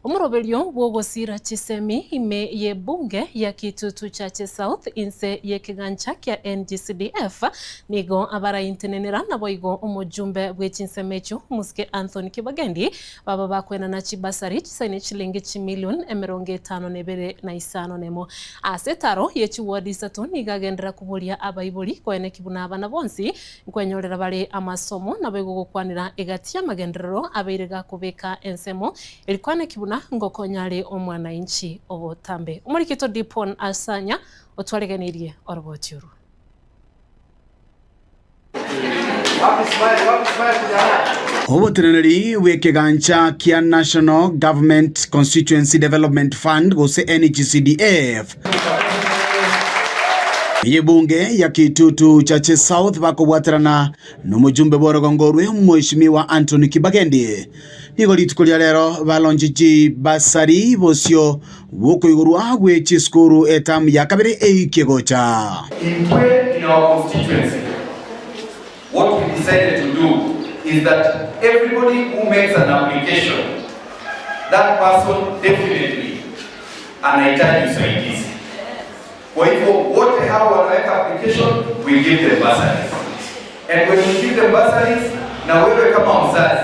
Omoroberio bw'ogosiira chisemi ime y'ebunge ya Kitutu Chache South inse y'ekegancha kia NGCDF nigo abaraintenenera naboigo omojumbe bwe chinsemo echio Omosike Anthony Kibagendi baba bakwenana chibasari chisaine chilingi chimilion 51 na isano nemo. Ase etaro ye chiward isato nigo agenderera koboria abaibori koeneki buna abana bonsi Nkwenyorera bare amasomo, naboigo gokwanera egati y'amagenderero abeire gakobeka ensemo erikwaneki buna ngokonya are omwanainchi obotambe. Omorikito Dipon Asanya otwareganirie oroboti orwo. Oboteneneri bw'ekegancha kia National Government Constituency Development Fund gose NGCDF Eyebunge ya Kitutu Chache South bakobwaterana nomojumbe bw'orogongo orwe Mheshimiwa Anthony Kibagendi nigo rituko ria rero balonche chibasari bosio bw'okoigorwa gwe chisukuru etamu ya kabere eikie gocha. Intwe in our constituency what we decided to do is that everybody who makes an application that person definitely anahitaji usaidizi. Kwa hivyo wote hao wanaweka application, we give them bursaries. And when you give them bursaries, na wewe kama mzazi,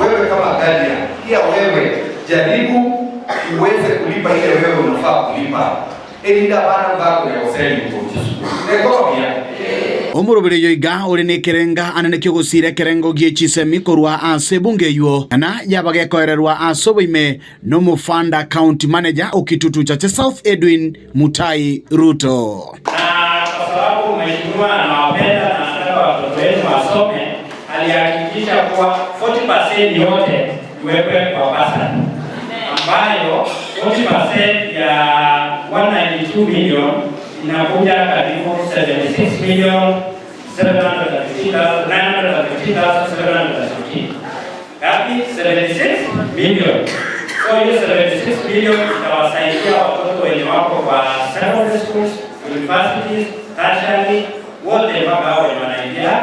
wewe kama guardian, pia wewe jaribu uweze kulipa ile wewe unafaa kulipa erinda abana bako ya Ekobia. Omoroberio iga ore nekerenga anene ki'ogosiira ekerengo gie chisemi korwa ase ebunge eyio, na yaba gekoererwa ase oboime Nomofanda County Manager o Kitutu Chache South Edwin Mutai Ruto. Na kwa sababu mheshimiwa anawapenda na anataka watoto wenu wasome, alihakikisha kuwa 40% yote iwekwe kwa bursary, ambayo 40% ya 192 million inakuja karibu 76 million 915,715. Ngapi? 76 million. So hiyo 76 million itawasaidia watoto wenye wako kwa secondary schools, universities, tertiary, wote mpaka hao wenye wanaingia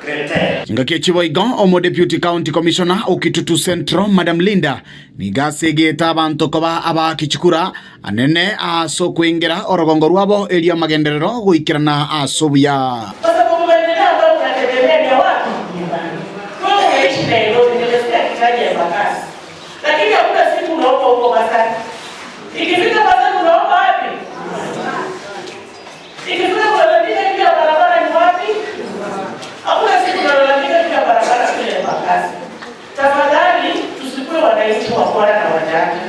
grade 10. Chingaki echi boigo omo Deputy County Commissioner o Kitutu Central Madam Linda nigo asegete abanto koba abaaki chikura anene ase okoengera orogongo rwabo erio amagenderero goikerana ase obuya. Kwa sababu maendeleo ambayo tunategemea ni ya wapi? Nyumbani. Wewe unaishi Nairobi, nimesikia akitaja Embakasi. Lakini hakuna siku unaomba huko Masaki. Ikifika Masaki unaomba wapi? Ikifika kulalamika juu ya barabara ni wapi? Hakuna siku unalalamika juu ya barabara kule Embakasi. Tafadhali tusikuwe wananchi wakora na wajanja.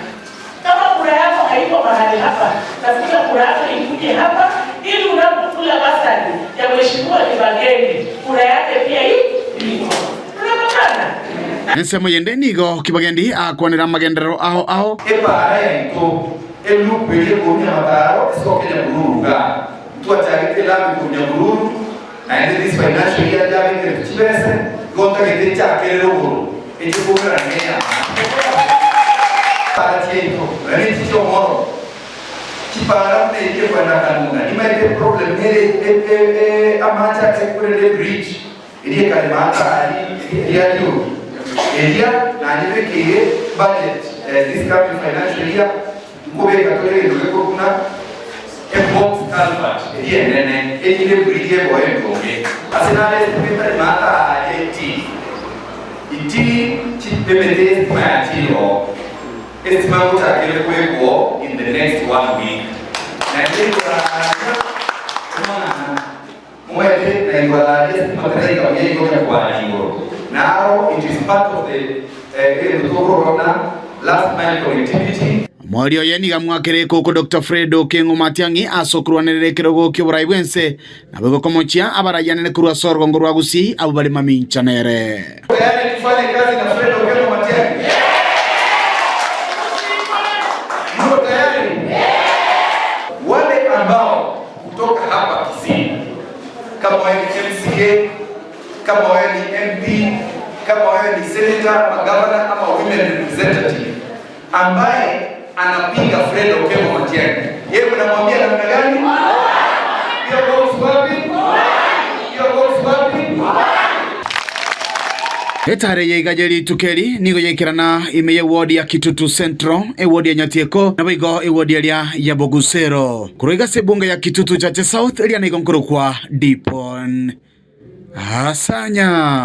Kama kura yako haiko mahali hapa, tafuta kura yako ikuje hapa ili unapokula basari ya Mheshimiwa Kibagendi, kura yake pia hii iko. Tunapatana? Ensemo yende nigo Kibagendi akwanera amagenderero ao ao. Epaara yaito eloop eria ekorwa Nyamataro esoke Nyamururu igaa. Ntwachagete elami korwa Nyamururu naende this financial year ndiabekerete chibese igo ntagete nchakerere rogoro eche koumerana ne eyamate. Chipaara chiaito nonya ne echi chi'omoro chipaara buna eria ekwenda Kanuna nimaete eproblem nere amache atekurere ebridge Eria ekarema ata aria riogi eria nanyebekeire budget this coming financial year nkobeka tore egento gekorwa buna ebox culvert eria enene erinde ebridge eboe entonge. Ase nare estima etarema ata aria iti iti emete y'estima yachire oo estima ngochakere kobekwa oo in the next one week naende igoro aria omong'ana Moete na igoro aria estima teraika buya igo gekwana igoro. Naro it is part of the egento tokorora buna last mile connectivity. Omoerio oye nigo amwakere ekoko Doctor Fred Okengo Matiang'i ase okorwanerera ekerogo ki'oborai bw'ense, naboigo komochia abaraianene korwa ase orogongo rwa Gusii abwo bare mamincha nere. Tayari tufanye kazi na Fred Okengo Matiang'i? Mko tayari? Wale ambao kutoka hapa Kisii, kama wewe ni MCA, kama wewe ni MP, kama wewe ni senator ama governor ama women representative ambaye anapinga Fred Okengo Matiang'i, yeye mnamwambia namna gani? Hiyo box wapi? Hiyo box wapi? Etare eye iga ye rituko eri nigo yaikerana ime y'ewodi ya Kitutu Central, ewodi ya Nyatieko, naboigo ewodi eria ya Bogusero. Korwa iga ase ebunge ya Kitutu Chache South eria nigo nkorokwa Dipon Asanya.